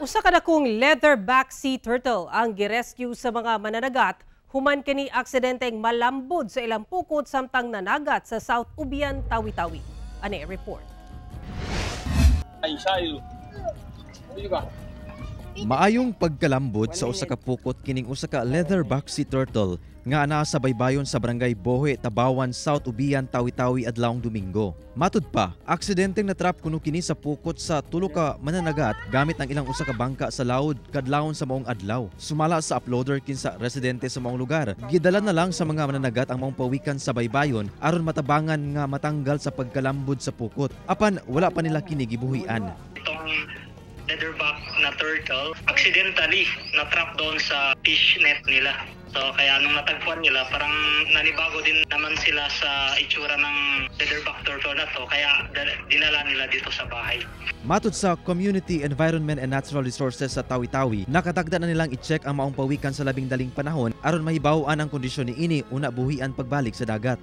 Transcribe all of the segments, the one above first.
Usa ka dakong leatherback sea turtle ang girescue sa mga mananagat human kini aksidenteng malambod sa ilang pukot samtang nanagat sa South Ubian, Tawi-Tawi. Ani report. Ay, sayo. Ba? Maayong pagkalambot sa usa ka pukot kining usa ka leatherback sea turtle nga naa sa baybayon sa Barangay Bohe, Tabawan, South Ubian, Tawi-Tawi adlawng Domingo. Matud pa, aksidenteng natrap kuno kini sa pukot sa tulo ka mananagat gamit ang ilang usa ka bangka sa laod kadlawon sa maong adlaw. Sumala sa uploader kinsa residente sa maong lugar, gidala na lang sa mga mananagat ang maong pawikan sa baybayon aron matabangan nga matanggal sa pagkalambod sa pukot. Apan wala pa nila kini gibuhian. Itong leatherback na turtle, accidentally na-trap doon sa fish net nila. So kaya nung natagpuan nila, parang nanibago din naman sila sa itsura ng leatherback turtle na to, kaya dinala nila dito sa bahay. Matud sa Community Environment and Natural Resources sa Tawi-Tawi, nakatagda na nilang i-check ang maong pawikan sa labing daling panahon aron mahibaw-an ang kondisyon niini una buhian pagbalik sa dagat.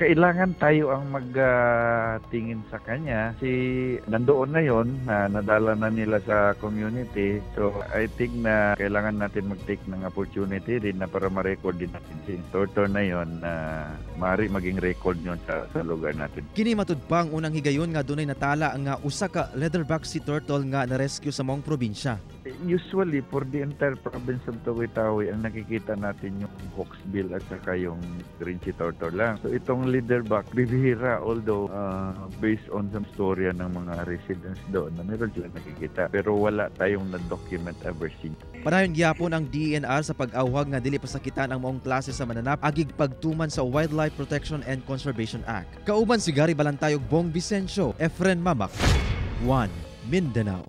Kailangan tayo ang magtingin sa kanya. Si nandoon na yon na nadala na nila sa community. So I think na kailangan natin mag-take ng opportunity din na para ma-record din natin si turtle na yon na maaari maging record yon sa lugar natin. Kini matud pa ang unang higayon nga dunay natala nga usa ka leatherback sea turtle nga na-rescue sa maong probinsya. Usually, for the entire province of Tawi-Tawi, ang nakikita natin yung hawksbill at saka yung green sea turtle lang. So itong leatherback, bibihira, although based on some storya ng mga residents doon na meron sila nakikita. Pero wala tayong na-document ever since. Padayon gihapon ang DENR sa pag-awhag nga dili pasakitan ang maong klase sa mananap agig pagtuman sa Wildlife Protection and Conservation Act. Kauban si Gary Balantay ug Bong Vicencio, Efren Mamak, 1 Mindanao.